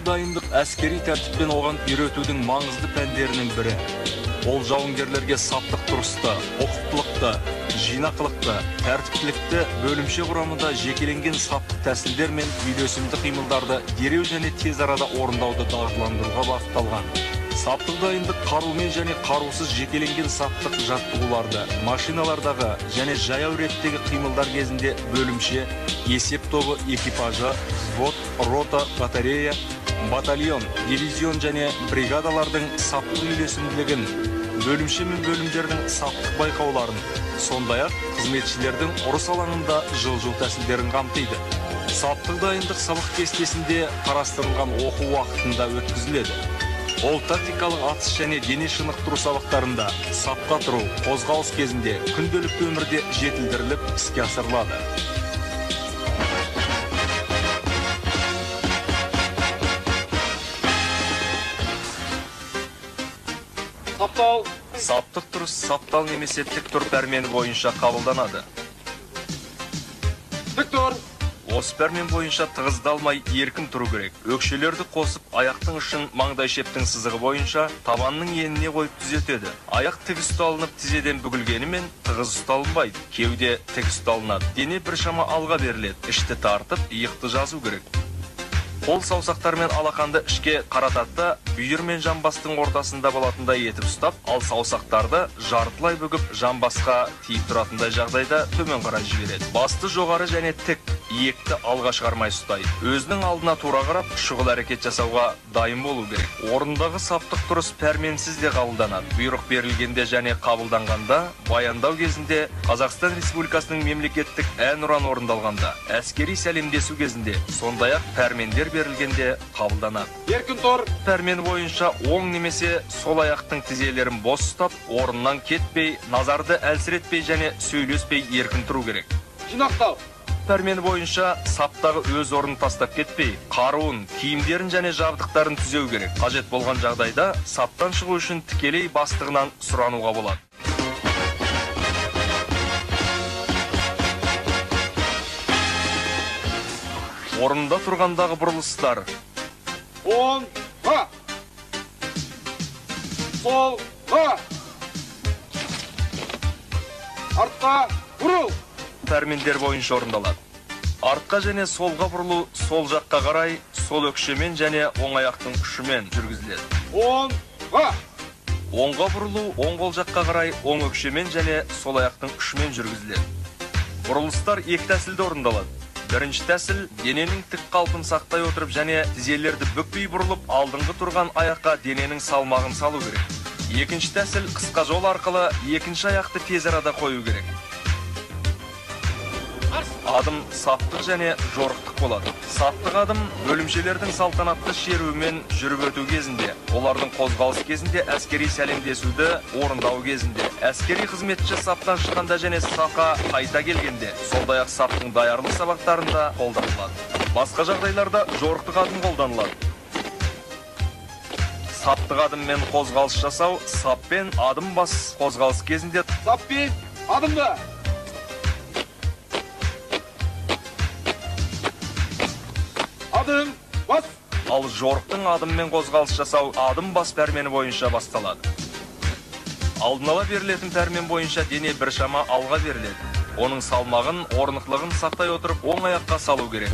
дайындық әскери тәртіппен оған үйретудің маңызды пәндерінің бірі. Ол жауынгерлерге саптық тұрысты, ұқыптылықты, жинақылықты, тәртіптілікті бөлімше құрамында жекеленген саптық тәсілдер мен үйлесімді қимылдарды дереу және тез арада орындауды дағдыландыруға бағытталған. Саптық дайындық қарумен және қарусыз жекеленген саптық жаттығуларды, машиналардағы және жаяу реттегі қимылдар кезінде бөлімше, есеп тобы, экипажы, взвод, рота, батарея, батальон, дивизион және бригадалардың саптық үйлесімділігін, бөлімше мен бөлімдердің саптық байқауларын, сондай-ақ қызметшілердің ұрыс алаңында жылжу тәсілдерін қамтиды. Саптық дайындық сабақ кестесінде қарастырылған оқу уақытында өткізіледі. Ол тактикалық атыс және дене шынықтыру сабақтарында, сапқа тұру, қозғалыс кезінде, күнделікті өмірде жетілдіріліп іске асырылады. Саптал. Саптық тұрыс саптал немесе тік тұр пәрмені бойынша қабылданады. Тік тұр. Осы пәрмен бойынша тығыздалмай еркін тұру керек. Өкшелерді қосып, аяқтың ұшын маңдай шептің сызығы бойынша табанның еніне қойып түзетеді. Аяқ тік ұсталынып, тізеден бүгілгенімен тығыз ұсталынбайды. Кеуде тік ұсталынады. Дене біршама алға беріледі. Ішті тартып, иықты жазу керек. Қол саусақтар мен алақанды ішке қаратады да, бүйір мен жамбастың ортасында болатындай етіп ұстап, ал саусақтарды жартылай бүгіп, жамбасқа тиіп тұратындай жағдайда төмен қарай жібереді. Басты жоғары және тік, иекті алға шығармай ұстайды. Өзінің алдына тура қарап, шұғыл әрекет жасауға дайын болу керек. Орындағы саптық тұрыс пәрменсіз де қабылданады. Бұйрық берілгенде және қабылданғанда, баяндау кезінде, Қазақстан Республикасының мемлекеттік әнұраны орындалғанда, әскери сәлемдесу кезінде, сондай-ақ пәрмендер берілгенде қабылданады. Еркін тұр. Пәрмен бойынша оң немесе сол аяқтың тізелерін бос ұстап, орнынан кетпей, назарды әлсіретпей және сөйлеспей еркін тұру керек. Жинақтау. Пәрмен бойынша саптағы өз орнын тастап кетпей, қаруын, киімдерін және жабдықтарын түзеу керек. Қажет болған жағдайда саптан шығу үшін тікелей бастығынан сұрануға болады. Орында тұрғандағы бұрылыстар. Оңға, солға, артқа бұрыл. Пәрмендер бойынша орындалады. Артқа және солға бұрылу сол жаққа қарай, сол өкшемен және оң аяқтың ұшымен жүргізіледі. Оңға. Оңға бұрылу оң қол жаққа қарай, оң өкшемен және сол аяқтың ұшымен жүргізіледі. Бұрылыстар екі тәсілде орындалады. Бірінші тәсіл дененің тік қалпын сақтай отырып және тізелерді бүкпей бұрылып, алдыңғы тұрған аяққа дененің салмағын салу керек. Екінші тәсіл қысқа жол арқылы екінші аяқты тез арада қою керек. Адым саптық және жорықтық болады. Саптық адым бөлімшелердің салтанатты шеруімен жүріп өту кезінде, олардың қозғалыс кезінде, әскери сәлемдесуді орындау кезінде, әскери қызметші саптан шыққанда және сапқа қайта келгенде, сондай-ақ саптың даярлық сабақтарында қолданылады. Басқа жағдайларда жорықтық адым қолданылады. Саптық адыммен қозғалыс жасау, саппен адым бас қозғалыс кезінде саппен адымды адым бас. Ал жорықтың адыммен қозғалыс жасау адым бас пәрмені бойынша басталады. Алдын ала берілетін пәрмен бойынша дене біршама алға беріледі. Оның салмағын, орнықтылығын сақтай отырып, оң аяққа салу керек.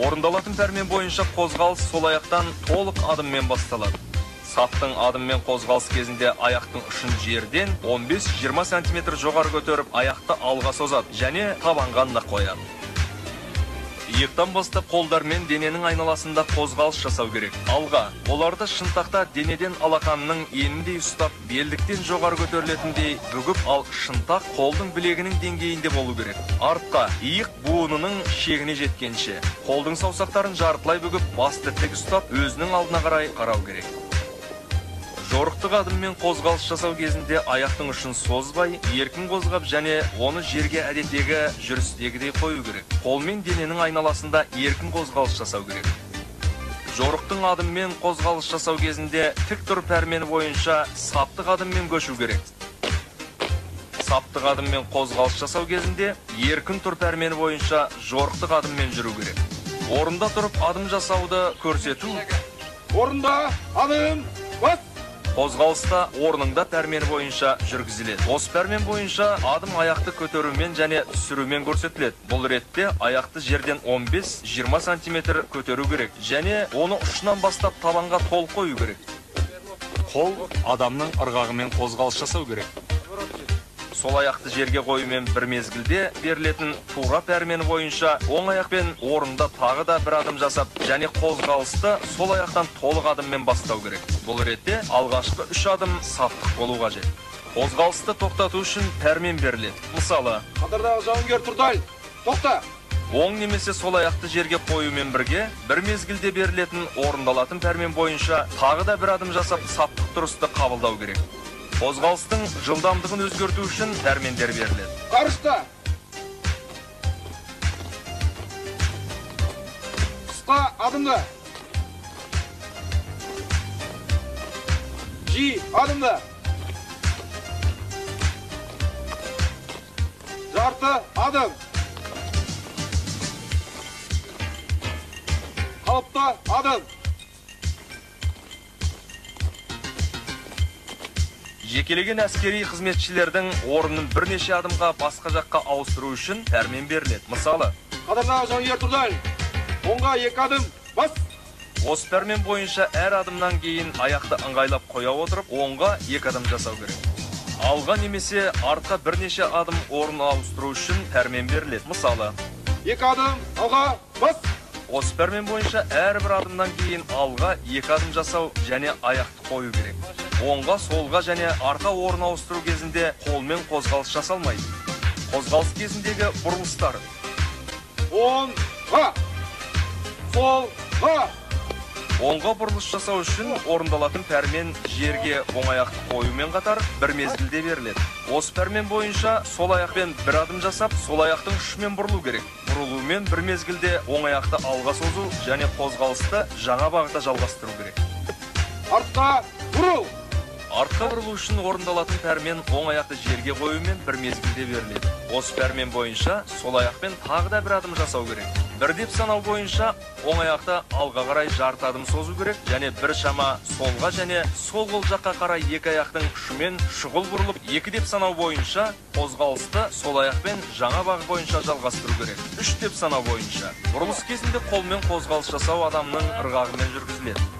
Орындалатын пәрмен бойынша қозғалыс сол аяқтан толық адыммен басталады. Саптың адыммен қозғалыс кезінде аяқтың ұшын жерден 15-20 сантиметр жоғары көтеріп, аяқты алға созады және табанға нық қояды. Иықтан бастап қолдармен дененің айналасында қозғалыс жасау керек. Алға, оларды шынтақта денеден алақанның еніндей ұстап, белдіктен жоғары көтерілетіндей бүгіп, ал шынтақ қолдың білегінің деңгейінде болу керек. Артқа, иық буынының шегіне жеткенше, қолдың саусақтарын жартылай бүгіп, басты тік ұстап, өзінің алдына қарай қарау керек. Жорықтық адыммен қозғалыс жасау кезінде аяқтың ұшын созбай, еркін қозғап және оны жерге әдеттегі жүрістегідей қою керек. Қолмен дененің айналасында еркін қозғалыс жасау керек. Жорықтың адыммен қозғалыс жасау кезінде тік тұр пәрмені бойынша саптық адыммен көшу керек. Саптық адыммен қозғалыс жасау кезінде еркін тұр пәрмені бойынша жорықтық адыммен жүру керек. Орында тұрып адым жасауды көрсету Орында адым бас. Қозғалыста орныңда пәрмен бойынша жүргізіледі. Осы пәрмен бойынша адым аяқты көтерумен және түсірумен көрсетіледі. Бұл ретте аяқты жерден 15-20 сантиметр көтеру керек және оны ұшынан бастап табанға толық қою керек. Қол адамның ырғағымен қозғалыс жасау керек. Сол аяқты жерге қоюмен бір мезгілде берілетін тура пәрмені бойынша оң аяқпен орында тағы да бір адым жасап және қозғалысты сол аяқтан толық адыммен бастау керек. Бұл ретте алғашқы 3 адым саптық болу қажет. Қозғалысты тоқтату үшін пәрмен беріледі. Мысалы, қатардағы жауынгер Тұрдал, тоқта. Оң немесе сол аяқты жерге қоюмен бірге бір мезгілде берілетін орындалатын пәрмен бойынша тағы да бір адым жасап саптық тұрысты қабылдау керек. Қозғалыстың жылдамдығын өзгерту үшін пәрмендер беріледі. Қарышта. Қысқа адымда. Жи адымда. Жарты адым. Қалыпты адым. Жекелеген әскери қызметшілердің орнын бірнеше адымға басқа жаққа ауыстыру үшін пәрмен беріледі. Мысалы, қатардағы жауынгер Тұрдал, оңға 2 адым бас. Осы пәрмен бойынша әр адымнан кейін аяқты ыңғайлап қоя отырып, оңға 2 адым жасау керек. Алға немесе артқа бірнеше адым орын ауыстыру үшін пәрмен беріледі. Мысалы, 2 адым алға бас. Осы пәрмен бойынша әрбір адымнан кейін алға 2 адым жасау және аяқты қою керек. Оңға, солға және арқа орын ауыстыру кезінде қолмен қозғалыс жасалмайды. Қозғалыс кезіндегі бұрылыстар. Оңға, солға. Оңға бұрылыс жасау үшін орындалатын пәрмен жерге оң аяқты қоюмен қатар бір мезгілде беріледі. Осы пәрмен бойынша сол аяқпен бір адым жасап, сол аяқтың ұшымен бұрылу керек. Бұрылумен бір мезгілде оң аяқты алға созу және қозғалысты жаңа бағытта жалғастыру керек. Артқа бұрыл. Артқа бұрылу үшін орындалатын пәрмен оң аяқты жерге қоюмен бір мезгілде беріледі. Осы пәрмен бойынша сол аяқпен тағы да бір адым жасау керек. Бір деп санау бойынша оң аяқты алға қарай жарты адым созу керек және бір шама солға және сол қол жаққа қарай екі аяқтың ұшымен шұғыл бұрылып, 2 деп санау бойынша қозғалысты сол аяқпен жаңа бағыт бойынша жалғастыру керек. 3 деп санау бойынша бұрылыс кезінде қолмен қозғалыс жасау адамның ырғағымен жүргізіледі.